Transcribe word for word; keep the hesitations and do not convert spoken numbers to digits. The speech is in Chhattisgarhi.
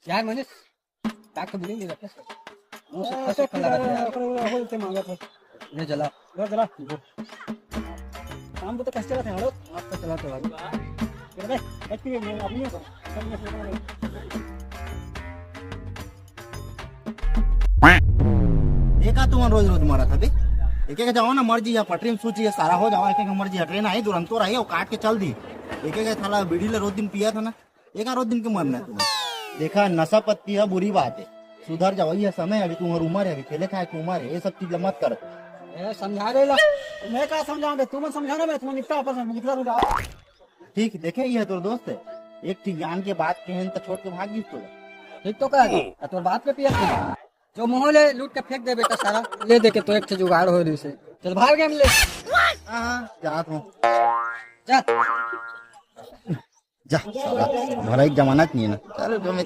यार मनीष, काट के बुरी नहीं रखे। वो सब ऐसे खा सकता लगा था यार। ओकरे, ओकरे, ओकरे ते मांगा था। ले चला। ले चला। काम तो कैसे चला था, हेलो? आप तो चला तो भाई। चल बे, बैठ के ये अपनी देखा तुमन रोज रोज मरत हबे। एक एक जाओ ना मर्जी या पटरी में सूची ये सारा हो जाओ, एक एक मर्जी या ट्रेन आई दुरंतो रही, वो काट के चल दी। एक एक थाला बीड़ी ले रोज दिन पिया था ना, एक रोज दिन के मरना है तुम्हें। देखा नशा पत्ती है बुरी बात है, सुधर जाओ, ये समय अभी तुम्हारी उम्र है, अभी खेले खाए की उम्र है, ये सब चीज मत करो। ए, समझा दे ला। मैं का समझाऊं बे, तुमन समझाना बे, तुमन निपटा अपन निपटा रुका। ठीक देखे, ये तोर दोस्त है, एक ठीक जान के बात कहें तो छोड़ के भाग गई तो। ठीक तो कह, तोर बाप के पिया। जो मुंह ले लूट के फेंक दे बेटा सारा, ले दे के तो एक से जुगाड़ हो रही से। चल भाग गए हम ले। हाँ, हाँ, जात हूँ। जा। जा, साला, भला एक जमाना नहीं है ना। चलो, जो मैं